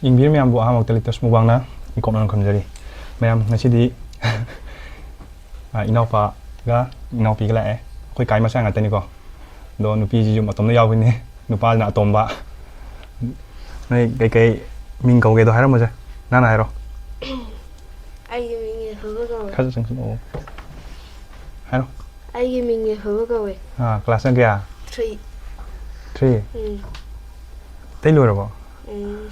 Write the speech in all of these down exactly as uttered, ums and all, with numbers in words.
ꯌꯦꯡꯕꯤꯔꯤ ꯃꯌꯥꯝꯕꯨ ꯑꯍꯥꯟꯕꯃꯛꯇ ꯂꯤꯇꯁ ꯃꯨꯛꯕꯥꯡꯅ ꯏꯀꯣꯛꯅꯅ ꯈꯨꯝꯖꯔꯤ꯫ ꯃꯌꯥꯝ, ꯉꯁꯤꯗꯤ, ꯑ, ꯏꯅꯥꯎꯄꯥꯒ ꯏꯅꯥꯎꯄꯤꯒ ꯂꯥꯛꯑꯦ꯫ ꯑꯩꯈꯣꯏ ꯀꯥꯏ ꯃꯆꯥ ꯉꯥꯛꯇꯅꯤꯀꯣ꯫ ꯑꯗꯣ ꯅꯨꯄꯤꯁꯤꯁꯨ ꯃꯇꯣꯝꯗ ꯌꯥꯎꯕꯅꯤ, ꯅꯨꯄꯥꯁꯤꯅ ꯑꯇꯣꯝꯕ꯫ ꯅꯣꯏ ꯀꯩꯀꯩ ꯃꯤꯡ ꯀꯧꯒꯦꯗꯣ ꯍꯥꯏꯔꯝꯃꯨꯁꯦ, ꯅꯪꯅ ꯍꯥꯏꯔꯣ꯫ ꯑꯩꯒꯤ ꯃꯤꯡ ꯌꯦꯁꯣꯗ ꯀꯧꯋꯦ꯫ ꯈꯔ ꯆꯪꯁꯤꯜꯂꯛꯑꯣ꯫ ꯍꯥꯏꯔꯣ꯫ ꯑꯩꯒꯤ ꯃꯤꯡ ꯌꯦꯁꯣꯗ ꯀꯧꯋꯦ꯫ ꯑꯥ, ꯀ꯭ꯂꯥꯁꯅ ꯀꯌꯥ? ꯊ꯭ꯔꯤ꯫ ꯊ꯭ꯔꯤ? ꯎꯝ꯫ ꯑꯇꯩ ꯂꯣꯏꯔꯕꯣ? ꯎꯝ꯫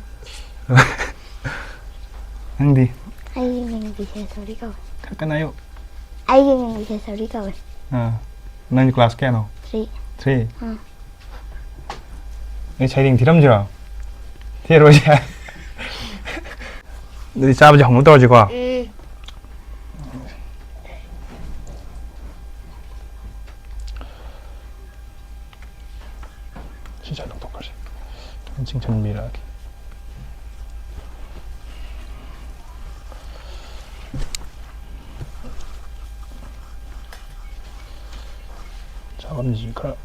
ꯅꯪꯗꯤ? ꯑꯩꯒꯤ ꯃꯤꯡ ꯕꯤꯁꯦꯁꯣꯔꯤ ꯀꯧꯋꯦ꯫ ꯈꯔ ꯀꯟꯅ ꯍꯥꯏꯌꯨ꯫ ꯑꯩꯒꯤ ꯃꯤꯡ ꯕꯤꯁꯦꯁꯣꯔꯤ ꯀꯧꯋꯦ꯫ ꯑꯥ, ꯅꯪꯗꯤ ꯀ꯭ꯂꯥꯁ ꯀꯌꯥꯅꯣ? ꯊ꯭ꯔꯤ꯫ ꯊ꯭ꯔꯤ? ꯑꯥ꯫ ꯑꯩ ꯁꯩꯔꯦꯡ ꯊꯤꯔꯝꯁꯤꯔꯣ? ꯊꯤꯔꯣꯏꯁꯦ꯫ ꯑꯗꯨꯗꯤ ꯆꯥꯕꯁꯦ ꯍꯧꯅ ꯇꯧꯔꯁꯤꯀꯣ꯫ ꯎꯝ꯫ ꯁꯤ ꯁꯥꯏ ꯂꯧꯊꯣꯛꯈ꯭ꯔꯁꯤ꯫ ꯆꯤꯡꯁꯤꯟꯕꯤꯔꯛꯑꯒꯦ꯫ ꯆꯥꯐꯝꯁꯤꯁꯨ ꯈꯔ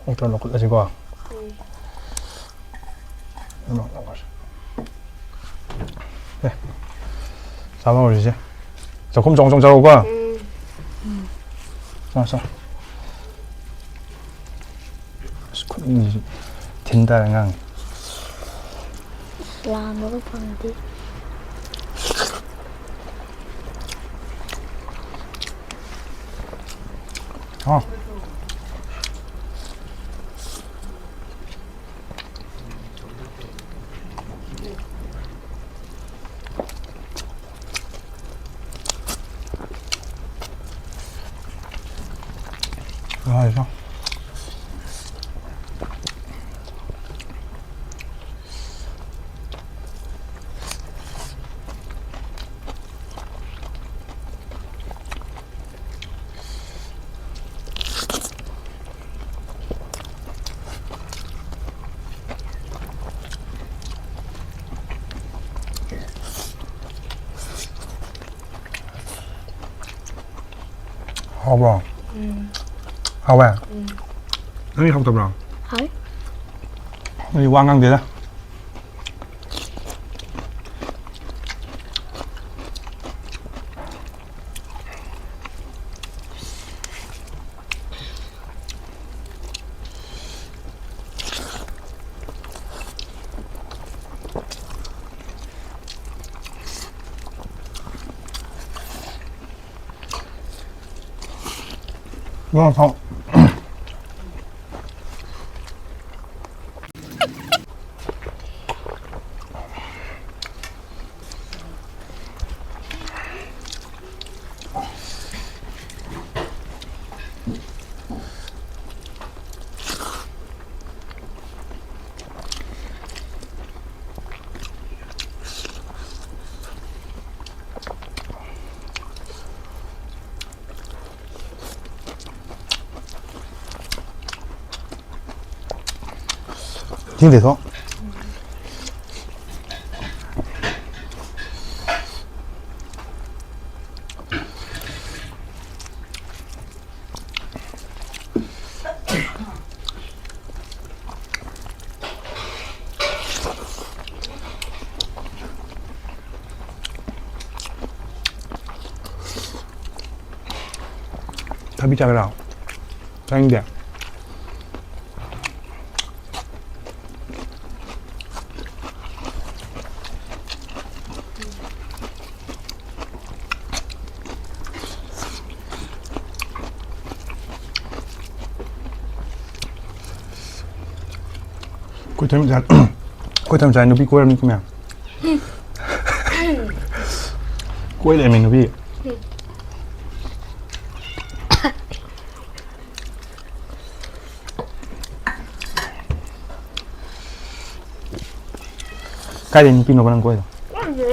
ꯑꯣꯛꯇꯣ ꯂꯧꯈꯠꯂꯁꯤꯀꯣ꯫ ꯎꯝ꯫ ꯑꯗꯨꯃꯛ ꯂꯧꯈꯠꯁꯤ꯫ ꯑꯦ, ꯆꯥꯕ ꯍꯧꯔꯁꯤꯁꯦ꯫ ꯆꯥꯛꯈꯨꯝ ꯆꯥꯎ ꯆꯥꯎ ꯆꯥꯎꯀꯣ꯫ ꯎꯝ꯫ ꯆꯥꯎ ꯆꯥꯎ꯫ ꯑꯁ, ꯈꯨꯠꯅꯤꯡꯁꯤꯁꯨ ꯊꯤꯟ ꯇꯥꯔꯦ ꯑꯉꯥꯡ꯫ ꯂꯥꯝꯕꯒ ꯐꯪꯗꯦ꯫ ꯍꯥꯎ꯫ ꯍꯥꯎ꯫ ꯍꯥꯎꯕ꯭ꯔꯣ? ꯎꯝ꯫ ꯍꯥꯎꯋꯦ? ꯎꯝ꯫ ꯅꯪꯗꯤ ꯍꯥꯎꯇꯕ꯭ꯔꯣ? ꯍꯥꯎꯋꯦ꯫ ꯑꯩ ꯋꯥ ꯉꯥꯡꯗꯦꯗ꯫ ꯉꯥ ꯊꯥꯎ꯫ ꯊꯤꯡꯗꯦ ꯊꯣ꯫ ꯊꯕꯤ ꯆꯥꯒꯦꯔꯣ? ꯆꯥꯅꯤꯡꯗꯦ? ꯑꯩꯈꯣꯏ ꯊꯣꯏ ꯃꯆꯥ-, ꯑꯩꯈꯣꯏ ꯊꯣꯏ ꯃꯆꯥ ꯅꯨꯄꯤ ꯀꯣꯏꯔꯝꯅꯤꯀꯣ ꯃꯌꯥꯝ꯫ ꯀꯣꯏ ꯂꯩꯔꯝꯃꯦ ꯅꯨꯄꯤ꯫ ꯀꯥꯏꯗꯩ ꯅꯨꯄꯤꯅꯣꯕ ꯅꯪ ꯀꯣꯏꯗꯣ? ꯈꯪꯗꯦ꯫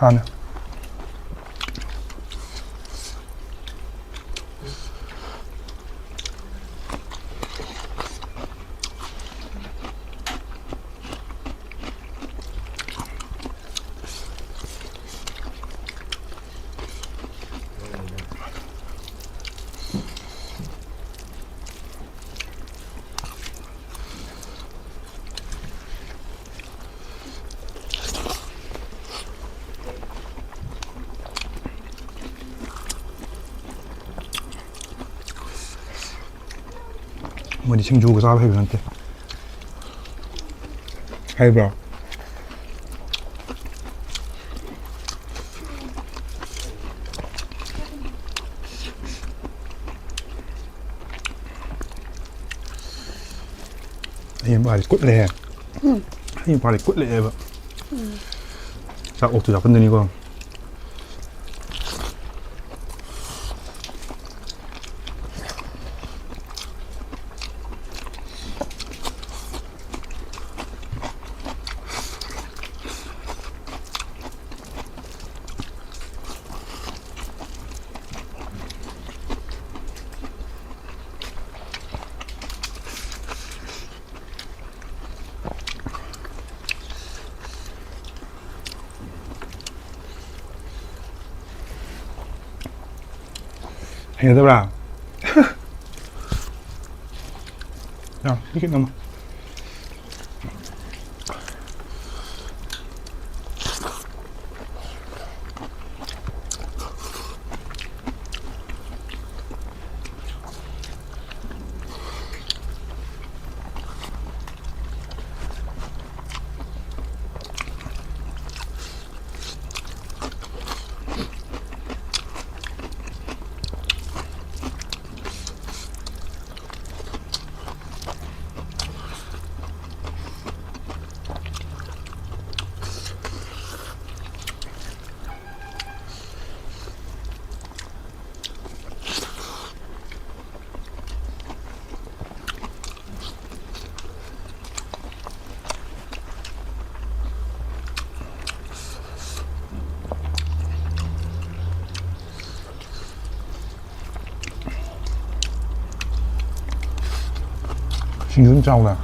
ꯍꯥꯟꯅ꯫ ꯃꯣꯏꯗꯤ ꯁꯤꯡꯖꯨꯒ ꯆꯥꯕ ꯍꯩꯕ ꯅꯠꯇꯦ꯫ ꯍꯩꯕ꯭ꯔꯣ? ꯑꯩ ꯃꯥꯗꯤ ꯀꯨꯠꯂꯦꯍꯦ꯫ ꯎꯝ꯫ ꯑꯩ ꯃꯥꯗꯤ ꯀꯨꯠꯂꯛꯑꯦꯕ꯫ ꯎꯝ꯫ ꯆꯥꯛ ꯑꯣꯛꯇꯨ ꯆꯥꯛꯀꯟꯗꯅꯤꯀꯣ꯫ ꯍꯩꯅꯗꯕ꯭ꯔꯥ? ꯌꯥꯝ ꯄꯤꯛꯅ ꯑꯃ꯫ ꯁꯤꯡꯖꯨ ꯑꯗꯨꯝ ꯆꯥꯎꯅ꯫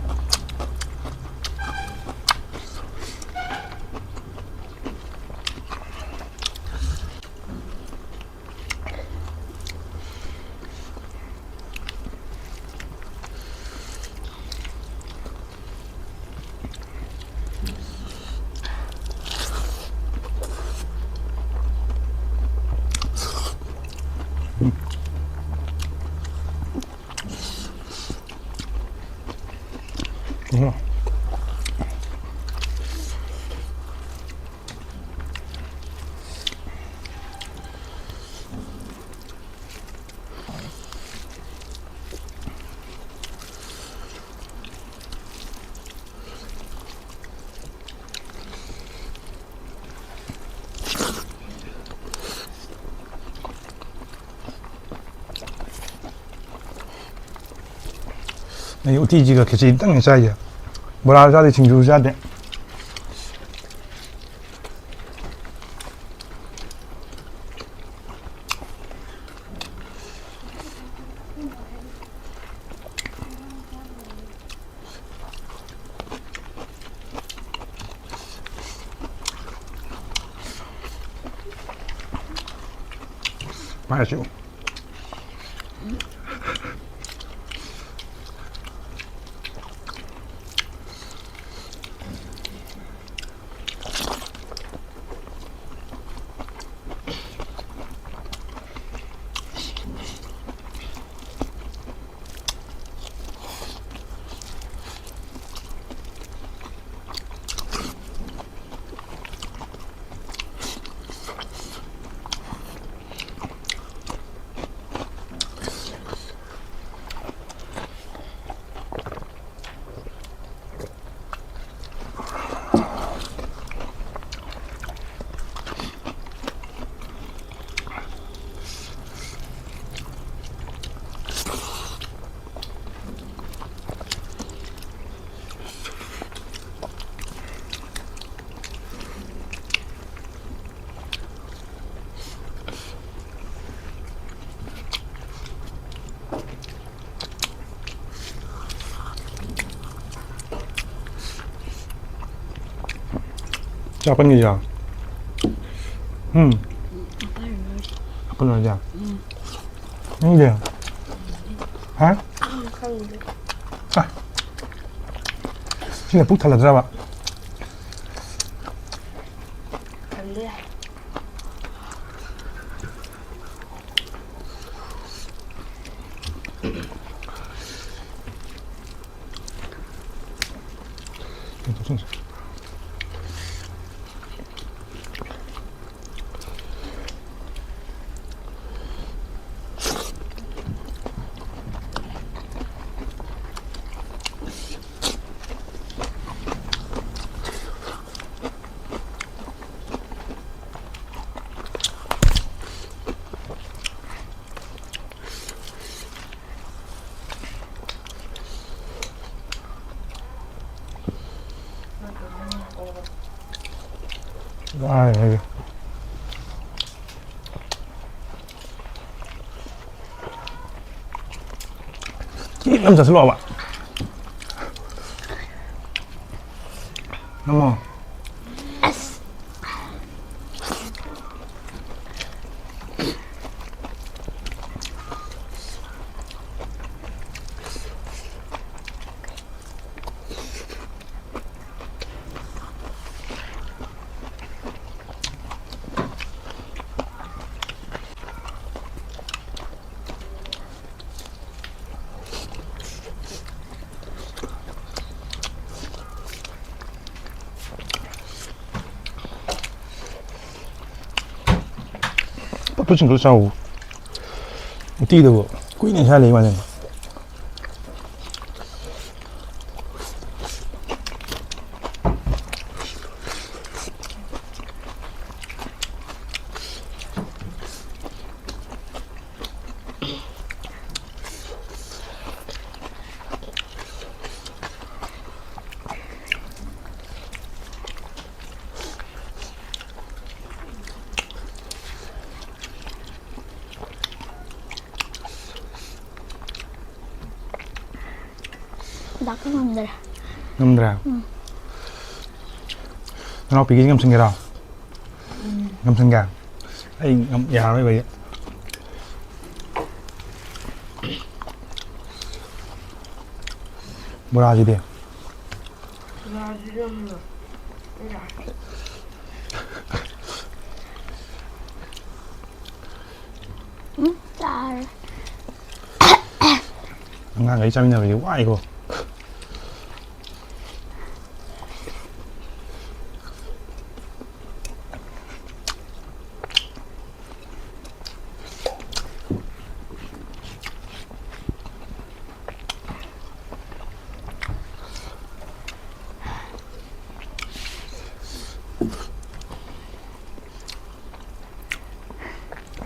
ꯑꯩ ꯎꯇꯤꯁꯤꯒ ꯈꯦꯆꯤꯗꯪꯅꯦ ꯆꯥꯏꯁꯦ꯫ ꯕꯣꯔꯥ ꯆꯥꯗꯦ, ꯁꯤꯡꯖꯨ ꯆꯥꯗꯦ꯫ ꯃꯥꯏꯁꯨ꯫ ꯆꯥꯛ ꯄꯟꯈꯤꯁꯤꯔꯣ? ꯎꯝ꯫ ꯍꯥꯞꯄꯜꯂꯣꯏꯗ꯫ ꯎꯝ꯫ ꯅꯪꯗꯤ? ꯍꯥ? ꯈꯪꯗꯦ꯫ ꯑ꯫ ꯁꯤꯅ ꯄꯨꯛ ꯊꯜꯂꯗ꯭ꯔꯕ? ꯊꯜꯂꯦ꯫ ꯀꯥꯏꯗꯒꯤ꯫ ꯆꯦꯡ ꯑꯃ ꯆꯥꯁꯤꯜꯂꯛꯑꯣꯕ꯫ ꯅꯃꯣ꯫ ꯄꯠꯄ ꯆꯤꯡꯈꯠꯂ ꯆꯥꯎ꯫ ꯎꯇꯤꯗꯨꯕꯨ ꯀꯨꯏꯅ ꯏꯁꯥ ꯂꯩ ꯃꯥꯜꯂꯦ꯫ ꯂꯥꯛꯄ ꯉꯝꯗ꯭ꯔꯦ꯫ ꯉꯝꯗ꯭ꯔꯦ? ꯎꯝ꯫ ꯅꯅꯥꯎꯄꯤꯒꯤꯁꯤ ꯉꯝꯁꯤꯟꯒꯦꯔꯣ? ꯎꯝ꯫ ꯉꯝꯁꯤꯟꯒꯦ? ꯑꯩ ꯉꯝ-, ꯌꯥꯔꯔꯣꯏꯕ ꯑꯩ꯫ ꯕꯣꯔꯥꯁꯤꯗꯤ? ꯕꯣꯔꯥꯁꯤꯗꯤ ꯌꯥꯝꯅ ꯎꯝ, ꯆꯥꯔꯦ꯫ ꯑꯉꯥꯡꯈꯩ ꯆꯥꯃꯤꯟꯅꯕꯗꯤ ꯋꯥꯏꯀꯣ꯫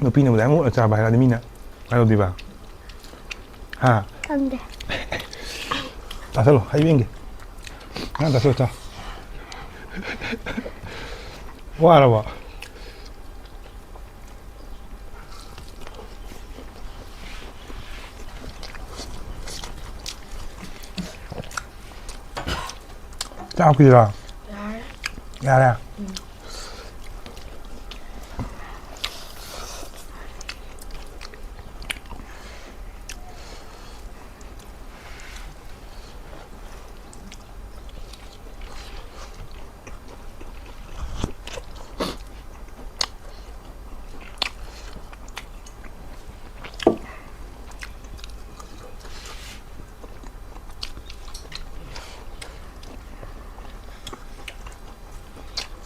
ꯅꯨꯄꯤꯅꯕꯨ ꯑꯗꯨꯃꯥꯏꯅ ꯃꯣꯠꯅ ꯆꯥꯕ ꯍꯥꯏꯔꯗꯤ ꯃꯤꯅ ꯀꯃꯥꯏꯅ ꯇꯧꯗꯣꯏꯕ? ꯍꯥ? ꯈꯪꯗꯦ꯫ ꯆꯥꯁꯜꯂꯣ, ꯍꯩ ꯌꯦꯡꯒꯦ꯫ ꯅꯪ ꯆꯥꯁꯜꯂꯣ, ꯆꯥ꯫ ꯋꯥꯔꯕꯣ? ꯆꯥꯛ ꯄꯤꯔꯣ? ꯌꯥꯔꯦ꯫ ꯌꯥꯔꯦ? ꯎꯝ꯫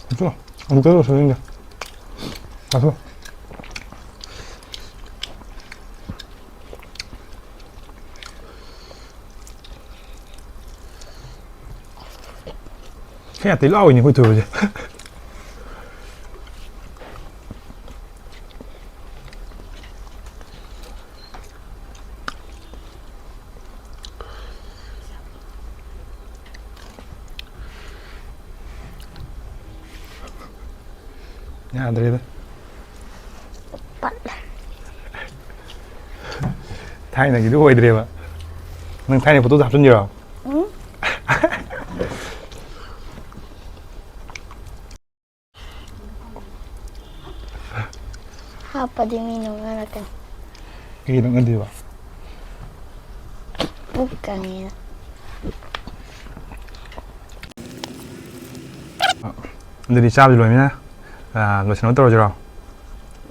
ꯆꯥꯊꯣꯛꯑꯣ꯫ ꯑꯃꯨꯛꯇ ꯂꯣꯏꯁꯤꯜꯂꯣ ꯌꯦꯡꯒꯦ꯫ ꯆꯥꯊꯣꯛꯑꯣ꯫ ꯈꯔ ꯑꯇꯩ ꯂꯥꯎꯏꯅꯦ ꯑꯩꯈꯣꯏ ꯊꯣꯏꯕꯁꯦ꯫ ꯌꯥꯗ꯭ꯔꯦꯗ꯫ ꯄꯠꯂꯦ꯫ ꯊꯥꯏꯅꯒꯤꯗꯨ ꯑꯣꯏꯗ꯭ꯔꯦꯕ꯫ ꯅꯪ ꯊꯥꯏꯅ ꯐꯣꯇꯣꯗ ꯍꯥꯞꯆꯤꯟꯒꯦꯔꯣ? ꯎꯝ꯫ ꯍꯥꯞꯄꯗꯤ ꯃꯤ ꯅꯣꯛꯅꯔꯛꯀꯅꯤ꯫ ꯀꯩꯒꯤ ꯅꯣꯛꯅꯗꯣꯏꯕ? ꯄꯨꯛ ꯀꯪꯉꯦꯅ꯫ ꯑꯗꯨꯗꯤ ꯆꯥꯕꯁꯨ ꯂꯣꯏꯃꯤꯅ, ꯑ, ꯂꯣꯏꯁꯤꯟꯅꯕ ꯇꯧꯔꯁꯤꯔꯣ?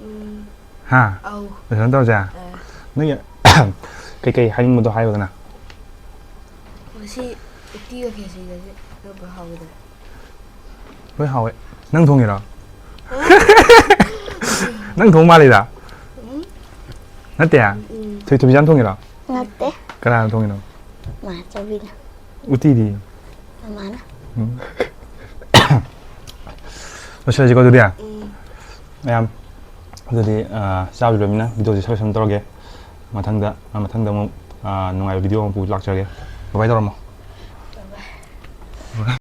ꯎꯝ꯫ ꯍꯥ? ꯑꯧ꯫ ꯂꯣꯏꯁꯤꯟꯅꯕ ꯇꯧꯔꯁꯦ? ꯑ꯫ ꯅꯣꯏꯒꯤ ꯀꯩꯀꯩ ꯍꯥꯏꯅꯤꯡꯕꯗꯣ ꯍꯥꯏꯌꯨꯗꯅ꯫ ꯉꯁꯤ ꯎꯇꯤꯒ ꯈꯦꯆꯤꯒꯁꯦ ꯈꯔ ꯍꯥꯎꯋꯤꯗꯅ꯫ ꯂꯣꯏ ꯍꯥꯎꯋꯦ꯫ ꯅꯪ ꯊꯣꯡꯉꯤꯔꯣ? ꯅꯪ ꯊꯣꯡ ꯃꯥꯜꯂꯤꯗ? ꯎꯝ꯫ ꯅꯠꯇꯦ? ꯎꯝ꯫ ꯊꯣꯏ-, ꯊꯣꯏꯕꯤꯆꯥꯟ ꯊꯣꯡꯉꯤꯔꯣ? ꯅꯠꯇꯦ꯫ ꯀꯅꯥꯅ ꯊꯣꯡꯉꯤꯅꯣ? ꯃꯥꯆꯧꯕꯤꯅ꯫ ꯎꯇꯤꯗꯤ? ꯃꯃꯥꯅ꯫ ꯎꯝ꯫ ꯂꯣꯏꯁꯤꯜꯂꯁꯤꯀꯣ ꯑꯗꯨꯗꯤ? ꯎꯝ꯫ ꯃꯌꯥꯝ, ꯑꯗꯨꯗꯤ, ꯑ, ꯆꯥꯕ ꯂꯣꯏꯔꯃꯤꯅ ꯚꯤꯗꯤꯑꯣꯁꯤ ꯁ꯭ꯋꯥꯏ ꯁꯝ ꯇꯧꯔꯒꯦ꯫ ꯃꯊꯪꯗ, ꯃꯊꯪꯗ ꯑꯃꯨꯛ, ꯑ, ꯅꯨꯡꯉꯥꯏꯕ ꯚꯤꯗꯤꯑꯣ ꯑꯃ ꯄꯨ ꯂꯥꯛꯆꯔꯒꯦ꯫ ꯕꯥꯏ ꯕꯥꯏ ꯇꯧꯔꯝꯃꯣ꯫